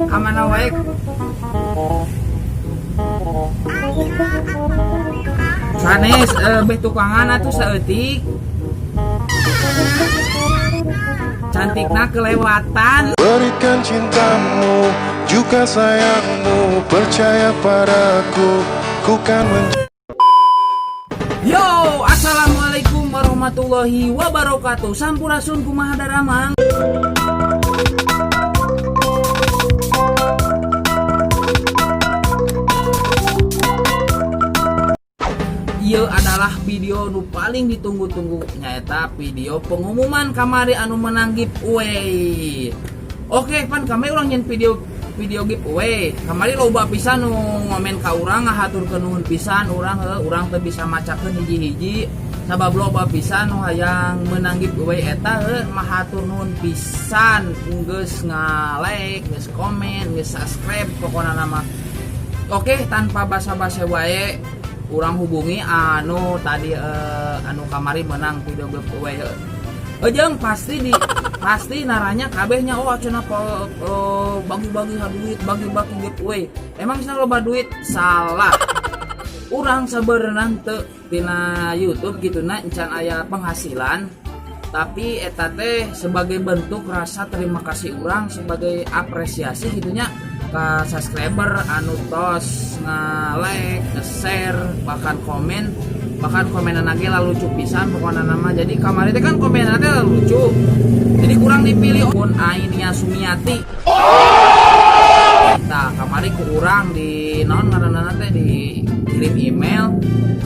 Kamana wae? Sanes beh tukangan atuh saeutik. Cantikna kelewatan. Berikan cintamu, juga sayangmu, percaya padaku, ku kan Yo, assalamualaikum warahmatullahi wabarakatuh. Sampurasun, kumaha daramang? Ieu adalah video nu paling ditunggu-tunggu, nyaeta video pengumuman kamari anu menang giveaway. Oke, pan kami urang nyien video video giveaway. Kamari loba pisan nu ngomen ka urang, ngahaturkeun nuhun pisan urang heuh, urang teu bisa macakeun hiji-hiji sabab loba pisan nu hayang menang giveaway eta heuh. Mahatur nuhun pisan geus nga-like, geus komen, geus subscribe pokona nama. Oke, tanpa basa-basi wae urang hubungi anu tadi anu kamari menang video giveaway. Ejeng pasti naranya kabehnya, oh cenah bagi-bagi duit, bagi-bagi giveaway. Emang cenah loba duit? Salah. Urang sebenarnya teu tina YouTube gitu na encan aya penghasilan. Tapi eta teh sebagai bentuk rasa terima kasih urang, sebagai apresiasi gitunya ke subscriber anu tos nge-like, nge-share, bahkan komen, bahkan komenan lagi lalu lucu pisan pokoknya nama. Jadi kamari teh kan komenan teh lucu, jadi kurang dipilih pun Ainia Sumiati. Nah, kamari ku urang di naon ngaranna teh dikirim email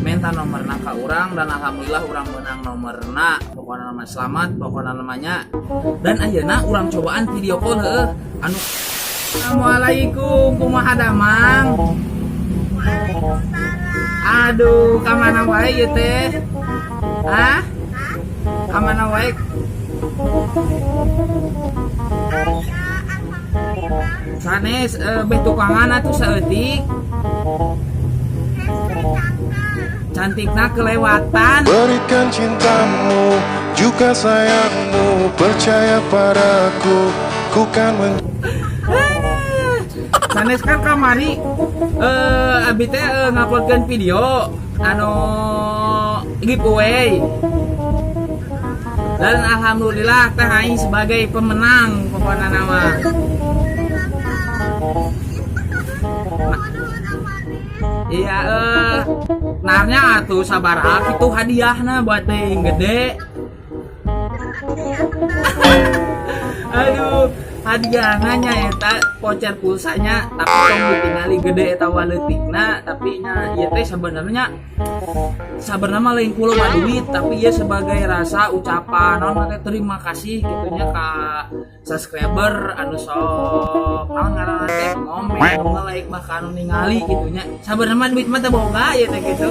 minta nomorna ka urang dan alhamdulillah urang menang nomorna. Pokoknya nama selamat pokoknya namanya. Dan ayeuna urang cobaan video call heuh anu. Assalamualaikum, kumaha damang? Aduh, kamana wae ieu teh? Hah? Kamana wae? Sanes beh tukangan atuh saeutik. Cantikna kelewatan. Berikan cintamu, juga sayangmu, percaya padaku, ku kan Sanes kan kamari abi teh nguploadkeun video anu giveaway. Dan alhamdulillah teh aing sebagai pemenang pokoknya nama. Iya narnya atuh sabaraha kitu hadiahna buat teh gede. Aduh, hadiahna nya eta voucher pulsanya, tapi tong ditingali gede eta waleutikna, tapi nya ieu teh sebenarnya sabenerna mah lain ku loba duit, tapi ieu sebagai rasa ucapan naon teh terima kasih gitunya ka subscriber anu sok naon ngaranna teh ngomen, nge-like, bahkan anu ningali gitunya. Sabenerna mah duit mah teu boga ieu teh gitu.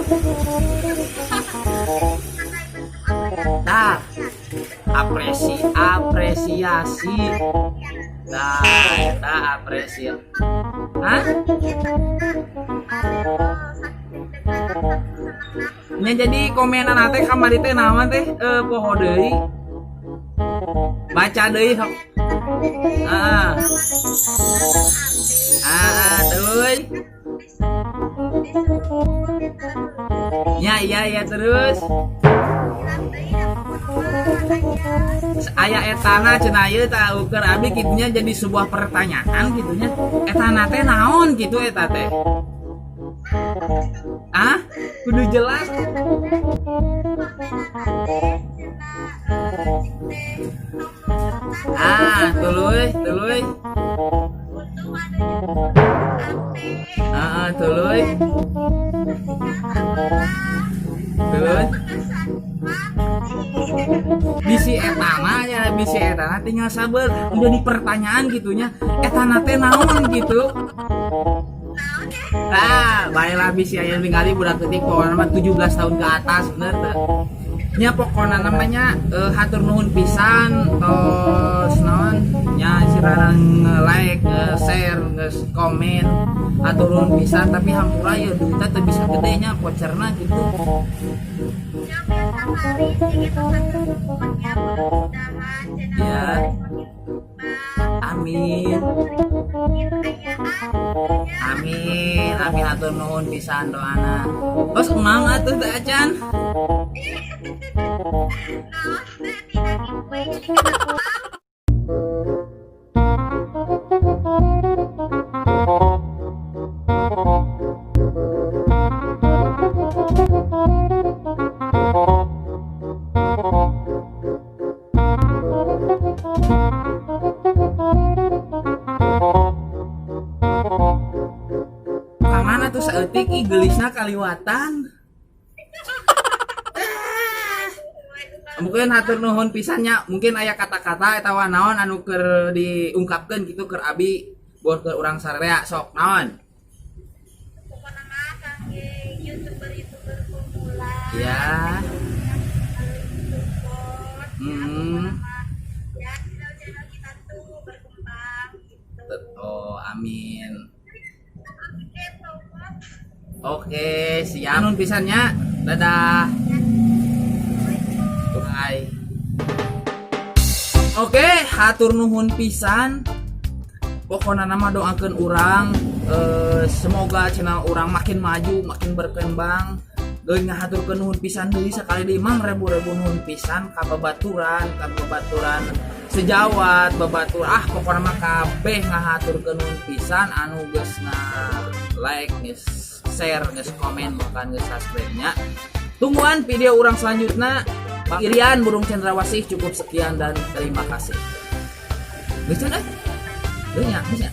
Nah, apresiasi. Nah, eta apresiasi. Hah? Nya jadi komenan teh kamari teh naon teh poho deui. Baca deui sok. Ah. Ah, tuluy. Ya, iya, iya terus. Aya etana cenah ieu tah ukur abi kitunya jadi sebuah pertanyaan gitunya. Etana teh naon gitu eta teh? Ah, kudu jelas. Ah, tuluy, tuluy. Ah, tuluy. Tuluy. Bisi etana nya, bisi etana tinggal sabar. Udah di pertanyaan gitunya. Etana teh naon gitu. Nah, baiklah bisi aya ningali budak leutik pokokna mah 17 tahun ke atas bener teu. Nya pokona namanya hatur nuhun pisan tos naon nya sirana nge-like, nge-share, nge-komen, hatur nuhun pisan tapi hampura ya duitna teu bisa gede nya voucherna gitu. Ya. Amin. Amin, amin, hatur nuhun pisan doana. Tos emang atuh teh acan. Naos teh tina giveaway jadi kena emang. Ka mana tuh saeutik, ih, geulisna kaliwatan. Mungkin hatur nuhun pisannya, mungkin aya kata-kata atawa naon anu keur diungkapkeun gitu keur abi buat keur urang sararea, sok naon? Pokoknya mah kangge youtuber-youtuber pemula yang saling support ya, pokoknya mah ya channel-channel kita tuh berkembang gitu. Oh, amin. Oke, sobat. Oke, siap, nuhun pisannya. Dadah. Bye. Oke, hatur nuhun pisan. Pokoknya nama doakan urang semoga channel urang makin maju, makin berkembang. Geus ngahaturkeun nuhun pisan deui sakali deui, mang ribu-ribu nuhun pisan ka babaturan sejawat, babatur, ah, pokoknya mah kabeh ngahaturkeun nuhun pisan anu geus nga like, geus share, geus komen, bahkan geus subscribe nya. Tungguan video urang selanjutnya. Bang Irian Burung Cendrawasih cukup sekian dan terima kasih. Geus can, eh? Geus nya, geus nya.